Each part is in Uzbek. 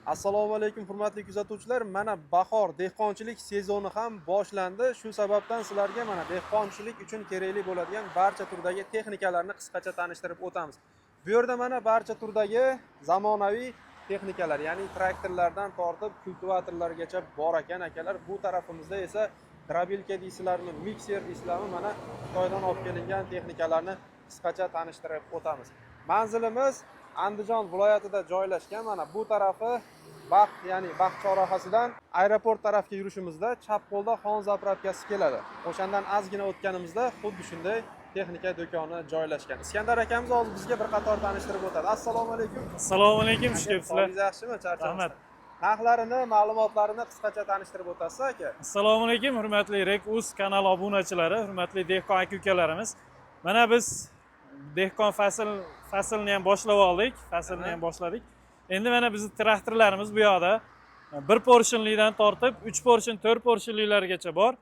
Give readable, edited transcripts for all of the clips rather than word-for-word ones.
Assalomu alaykum, hurmatli kuzatuvchilar. Mana bahor, dehqonchilik sezoni ham boshlandi. Shu sababdan sizlarga mana dehqonchilik uchun kerakli bo'ladigan barcha turdagi texnikalarni qisqacha tanishtirib o'tamiz. Bu yerda mana barcha turdagi zamonaviy texnikalar, ya'ni traktorlardan tortib kultivatorlargacha bor ekan, akalar. Bu tarafimizda esa дробилка deysizlarmi, mikser deysizlarmi, mana Xitoydan olib kelingan texnikalarni qisqacha tanishtirib o'tamiz. Manzilimiz Andijon viloyatida joylashgan. Mana bu tarafi Bax, ya'ni Bax chorrahasidan aeroport tarafga yurishimizda chap qo'lda Xon заправка si keladi. O'shandan ozgina o'tganimizda xuddi shunday texnika do'koni joylashgan. Iskandar akamiz hozir bizga bir qator tanishtirib o'tadi. Assalomu alaykum. Assalomu alaykum, xush Aka, kelibsizlar. Sog'ligingiz yaxshimi? Charchamasdan. Rahmat. Narxlarini, ma'lumotlarini qisqacha tanishtirib o'tasiz, aka. Assalomu alaykum, hurmatli Rek Uz kanali obunachilari, hurmatli dehqon aka ukalarimiz. Mana biz dehqon faslni ham boshlab oldik, faslni ham boshladik. Endi mana bizni traktorlarimiz bu yoqda bir porshinlidan tortib 3 porshin, 4 porshinlilargacha bor.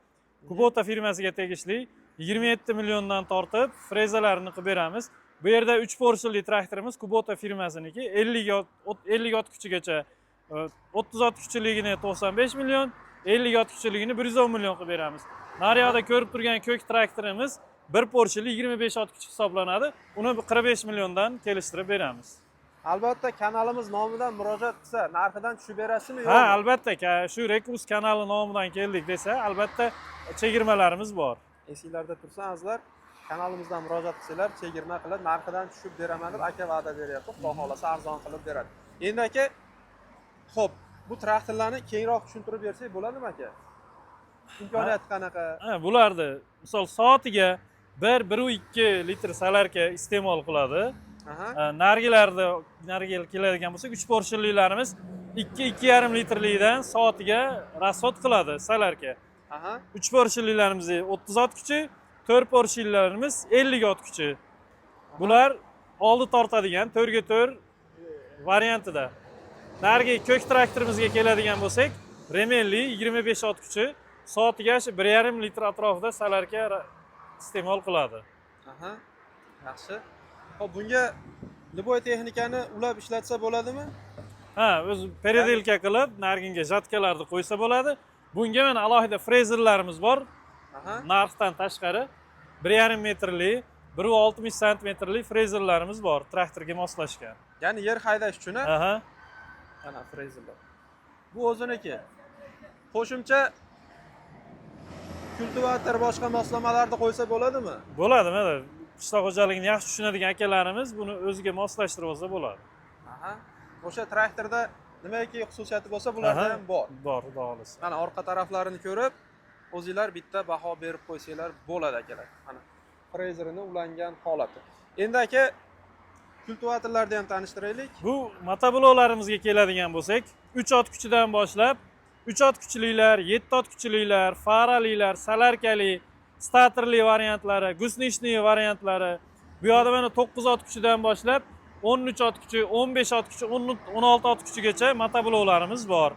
Kubota firmasiga tegishli 27 milliondan tortib frezalarini qilib beramiz. Bu yerda 3 porshinli traktorimiz Kubota firmasiniki, 50 ot, 50 ot kuchigacha, 30 ot kuchiligini 95 million, 50 ot kuchiligini 110 million qilib beramiz. Nariyoqda ko'rib turgan ko'k traktorimiz bir porshinli, 25 ot kuchi hisoblanadi. Uni 45 milliondan kelishtirib beramiz. Albatta, kanalimiz nomidan murojaat qilsa, narxidan tushib berasizmi, Ha, yo'qmi? Albatta, shu Rekus kanali nomidan keldik desa, albatta chegirmalarimiz bor. Esinglarda tursin, azizlar, kanalimizdan murojaat qilsanglar, chegirma qilib, narxidan tushib beraman deb aka va'da beryapti. Xudo xohlasa, arzon qilib beradi. Endi, aka, ho'p, bu traktorlarni kengroq tushuntirib bersak bo'ladimi, aka? Imkoniyati qanaqa? Ha, bularni misol soatiga 1,2 litr солярка iste'mol qiladi. Narigilarda, nariga keladigan bo'lsak, uch porshinlilarimiz 2-2,5 litrlikdan soatiga расход qiladi солярка. Uch porshinlilarimiz 30 ot kuchi, to'rt porshinlilarimiz 50 ot kuchi. Bular oldi tortadigan 4ga 4 variantida. Narigi ko'k traktorimizga keladigan bo'lsak, remenli, 25 ot kuchi, soatiga shu 1,5 litr atrofida солярка iste'mol qiladi. Aha, yaxshi. Ho'p, bunga любой texnikani ulab ishlatsa bo'ladimi? Ha, o'zi переделка qilib, nariginga жатка larni qo'ysa bo'ladi. Bunga mana alohida frezerlarimiz bor. Narxdan tashqari 1,5 metrli, 1,60 santimetrli frezerlarimiz bor, traktorga moslashgan. Ya'ni yer haydash uchun a? Aha. Mana frezerlar. Bu o'ziniki. Qo'shimcha kultivator, boshqa moslamalarni qo'ysa bo'ladimi? Bo'ladi, mana qishloq xo'jaligini yaxshi tushunadigan akalarimiz buni o'ziga moslashtirib olsa bo'ladi. Aha. O'sha traktorda nimaki xususiyati bo'lsa, bularda ham bor. Bor, xudo xohlasa. Mana orqa taraflarini ko'rib, o'zinglar bitta baho berib qo'ysanglar bo'ladi, akalar. Mana frezerini ulangan holati. Endi, aka, kultivatorlarni ham tanishtiraylik. Bu motoblokalarimizga keladigan bo'lsak, 3 ot kuchidan boshlab, 3 ot kuchlilar, 7 ot kuchlilar, faralilar, солярка li, statorli variantlari, гусеничный variantlari. Bu yoqda mana 9 ot kuchidan boshlab 13 ot kuchi, 15 ot kuchi, 16 ot kuchigacha motobloklarimiz bor.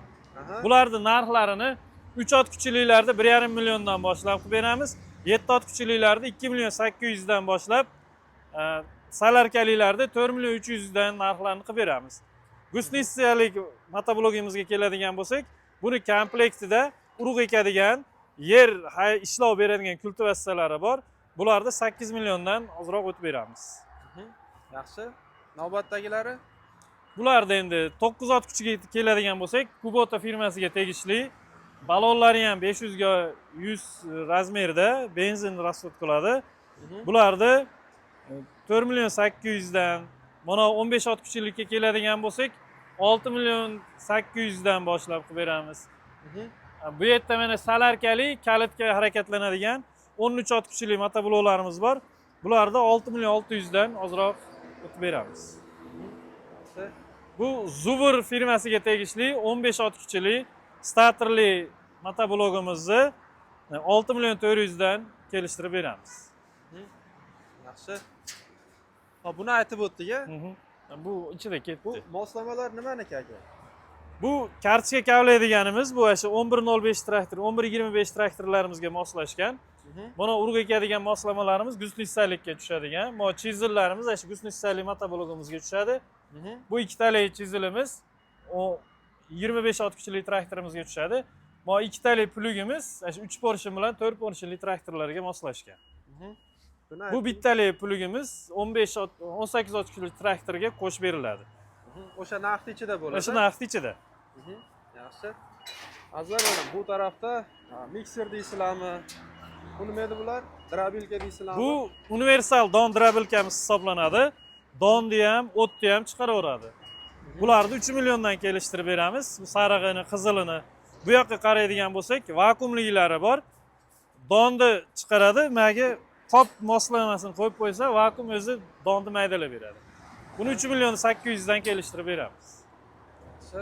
Bularni narxlarini 3 ot kuchlilarda 1,5 milliondan boshlab qilib beramiz. 7 ot kuchlilarda 2 million 800 dan boshlab, солярка lilarda 4 million 300 dan narxlarni qilib beramiz. Гусеница lik motoblogimizga keladigan bo'lsak, buni komplektida urug' ekadigan, yer ishlov beradigan kultivatsiyalari bor. Bularni 8 milliondan ozroq o'tib beramiz. Yaxshi. Navbatdagilari? Bularda endi 9 ot kuchiga keladigan bo'lsak, Kubota firmasiga tegishli, balonlari ham 500 ga 100 размер da, benzin расход qiladi. Bularni 4 million 800 dan, mana 15 ot kuchilikka keladigan bo'lsak, 6 million 800 dan boshlab qilib beramiz. Bu yerda mana солярка li, kalitga harakatlanadigan 13 ot kuchli motobloklarimiz bor. Bularni 6 million 600 dan ozroq o'tib beramiz. Yaxshi. Bu Zubr firmasiga tegishli 15 ot kuchli statorli motoblogimizni 6 million 400 dan kelishtirib beramiz. Yaxshi. Hop, buni aytib o'tdik a. Bu ichida ketdi. Bu moslamalar nimaniki, aka? Bu kartochka kavlaydiganimiz, bu shu 11.05 traktor, 11.25 traktorlarimizga moslashgan. Buni urug' ekadigan moslamalarimiz гусеница likka tushadigan. Bu chizellarimiz shu гусеница li motoblogimizga tushadi. Bu ikkitali chizelimiz o 25 ot kuchli traktorimizga tushadi. Mo ikkitalik plugimiz shu 3 porshin bilan 4 porshinli traktorlarga moslashgan. Buni Bu bittalik plugimiz 15 ot, 18 ot kuchli traktorga qo'shib beriladi. O'sha narxni ichida bo'ladi. O'sha narxni ichida. Yaxshi. Azizlar, mana bu tarafda mikser deysizlarmi? Bu nima edi bular? Дробилка deysizlarmi? Bu universal don дробилка miz hisoblanadi. Donni ham, o'tni ham chiqaraveradi. Bularni 3 milliondan kelishtirib beramiz. Bu sarig'ini, qizilini. Bu yoqqa qaraydigan bo'lsak, vakuumliklari bor. Donni chiqaradi, magi qop moslamasini qo'yib qo'ysa, vakuum o'zi donni maydalab beradi. Buni 3 million 800 dan kelishtirib beramiz. Yaxshi.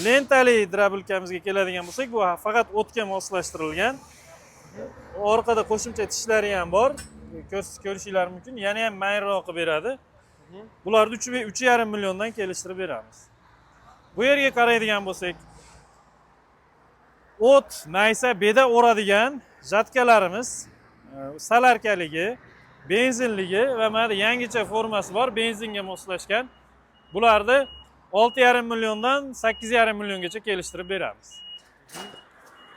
Lentali дробилка mizga keladigan bo'lsak, bu faqat o'tga moslashtirilgan. Orqada qo'shimcha tishlari ham bor. Ko'rishinglar mumkin. Yana ham mayinroq qilib beradi. Bularni 3,5 milliondan kelishtirib beramiz. Bu yerga qaraydigan bo'lsak, o't, maysa, beda o'radigan жатка larimiz, salarkaligi, benzinligi va mana yangicha formasi bor, benzinga moslashgan. Bularni 6,5 milliondan 8,5 milliongacha kelishtirib beramiz.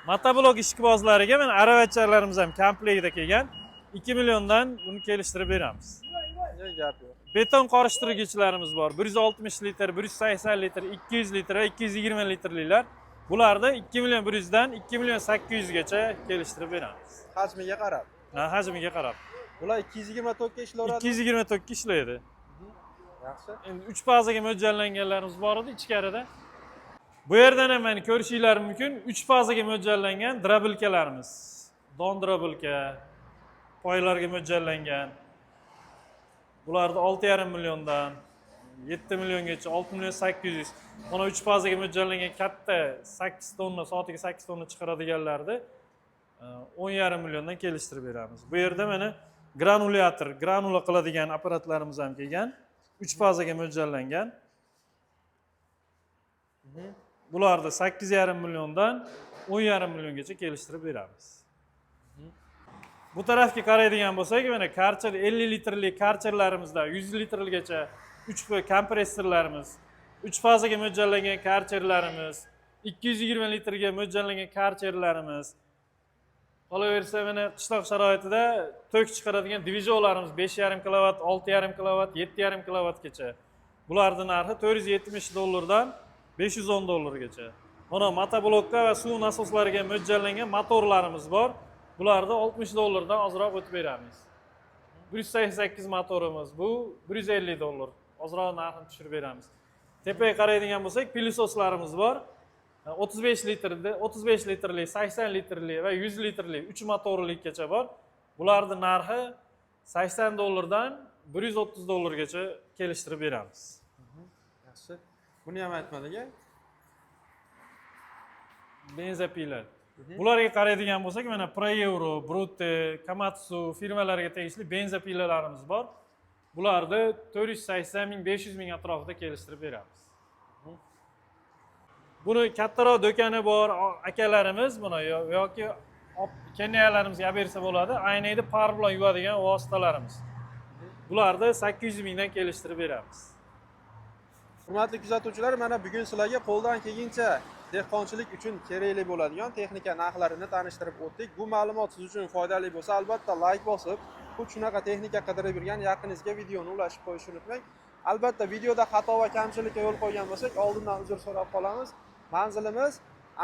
Motoblok ishqibozlariga mana aravachalarimiz ham komplektida kelgan. 2 milliondan buni kelishtirib beramiz. Ne gap yo'q. Beton qorishtirgichlarimiz bor. 160 litr, 180 litr, 200 litr va 220 litrliklar. Bularni 2 million 100 dan 2 million 800 gacha kelishtirib beramiz. Hajmiga qarab. Ha, hajmiga qarab. Bular 220 tokka ishlayveradi. 220 tokka ishlaydi. Yaxshi. Endi 3 fazaga mo'ljallanganlarimiz bor edi ichkarida. Bu yerdan ham mana ko'rishinglar mumkin. 3 fazaga mo'ljallangan дробилка larimiz. Don дробилка, poylarga mo'ljallangan. Bularni 6,5 milliondan 7 milliongacha, 6 million 800. Mana 3 fazaga mo'ljallangan katta 8 tonna, soatiga 8 tonna chiqaradiganlarni 10,5 milliondan kelishtirib beramiz. Bu yerda mana granulyator, granula qiladigan apparatlarimiz ham kelgan. 3 fazaga mo'ljallangan. Bularni 8,5 milliondan 10,5 milliongacha kelishtirib beramiz. Bu tarafga qaraydigan bo'lsak, mana Karcher 50 litrli Karcherlarimizda 100 litrgacha 3 kompressorlarimiz, 3 fazaga mo'ljallangan Karcherlarimiz, 220 litrga mo'ljallangan Karcherlarimiz. Qolaversa, mana qishloq sharoitida tok chiqaradigan движок larimiz 5,5 kilovat, 6,5 kilovat, 7,5 kilovatgacha. Bularning narxi 470 dollardan 510 dollargacha. Mana motoblokka va suv nasoslariga mo'ljallangan motorlarimiz bor. Bularni 60 dollardan ozroq o'tib beramiz. 188 motorimiz bu 150 dollar. Ozroq narxini tushirib beramiz. Tepaga qaraydigan bo'lsak, пылесос larimiz bor. 35 litrda, 35 litrli, 80 litrli va 100 litrli 3 motorlikgacha bor. Bularning narxi 80 dollardan 130 dollargacha kelishtirib beramiz. Yaxshi. Buni ham aytmadik a? Бензопила. Bularga qaraydigan bo'lsak, mana Pro Euro, Brute, Komatsu firmalariga tegishli бензопила larimiz bor. Bularni 480 ming, 500 ming atrofida kelishtirib beramiz. Buni kattaroq do'koni bor akalarimiz buni yoki kenyalarimizga olib bersa bo'ladi. Aynakni пар bilan yuvadigan vositalarimiz. Bularni 800 mingdan kelishtirib beramiz. Hurmatli kuzatuvchilar, mana bugun sizlarga qo'ldan kelguncha dehqonchilik uchun kerakli bo'ladigan texnika narxlarini tanishtirib o'tdik. Bu ma'lumot siz uchun foydali bo'lsa, albatta layk bosib, xuddi shunaqa texnika qidirib yurgan yaqiningizga videoni ulashib qo'yishni unutmang. Albatta videoda xato va kamchilikka yo'l qo'ygan bo'lsak, oldindan uzr so'rab qolamiz. Manzilimiz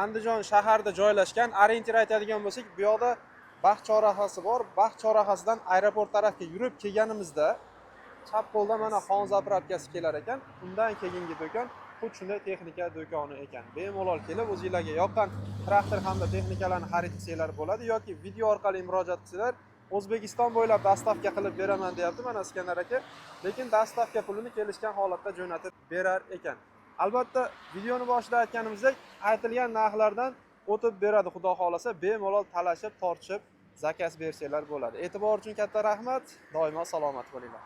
Andijon shaharida joylashgan. Ориентир aytadigan bo'lsak, bu yoqda Baxt chorrahasi bor. Baxt chorrahasidan aeroport tarafga yurib kelganimizda chap qo'lda mana Xon заправка si kelar ekan. Undan keyingi do'kon xuddi shunday texnika do'koni ekan. Bemalol kelib o'zinglarga yoqqan traktor hamda texnikalarni xarid qilsanglar bo'ladi yoki video orqali murojaat qilsanglar, O'zbekiston bo'ylab доставка qilib beraman deyapti mana Iskandar aka. Lekin доставка pulini kelishgan holatda jo'natib berar ekan. Albatta videoni boshida aytganimizdek, aytilgan narxlardan o'tib beradi xudo xohlasa, bemalol talashib, tortishib заказ bersanglar bo'ladi. E'tibor uchun katta rahmat. Doimo salomat bo'linglar.